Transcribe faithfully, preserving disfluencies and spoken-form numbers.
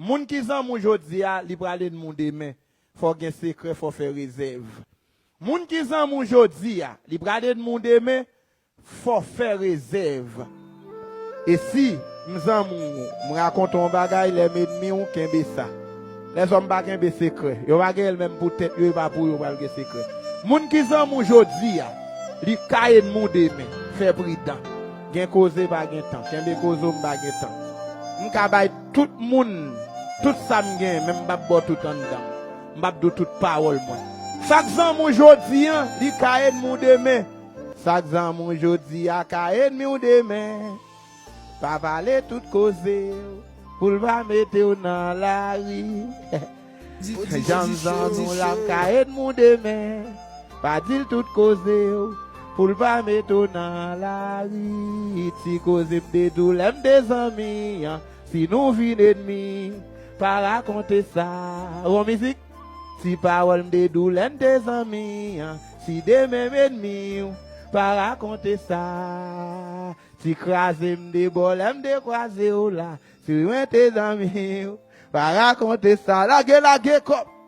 Moun ki zanmi w jodi a, li pral ènmi w demen. Fò gen sekrè, fò fè rezèv. Moun ki zanmi w jodi a, li pral ènmi w demen. Fò fè rezèv. E si m zanmi w, m rakonte w yon bagay, lè m ènmi w, kenbe sa. Lèzòm pa kenbe sekrè. Yo pa gen l menm pou tèt yo, e pa pou yo pral gen sekrè. Moun ki zanmi w jodi a, li ka ènmi w demen. Fè pridan. Gen koze pa gen tan. Kenbe koze w, m pa gen tan. M ka bay tout moun tout sa m gen, men m p ap ba w tout anndan m. M p ap di w tout pawòl mwen. Sa k zanmi w jodi a, li ka ènmi w demen. Sa k zanmi w jodi a ka ènmi w demen. Pa pale tout koze w pou l pa mete w nan lari. Jan m zanmi w la, m ka ènmi w demen. Pa di l tout koze w pou l pa mete w nan lari. Ti koze m te di w lè m te zanmi an, si nou vin ènmi, pa rakonte sa. Ou wè mizik? Ti pawòl m te di w lè n te zanmi an, si demen m ènmi w, pa rakonte sa. Ti kraze m te ba w lè m te kwaze w la, si mwen te zanmi w, pa rakonte sa. Lage, lage kòb.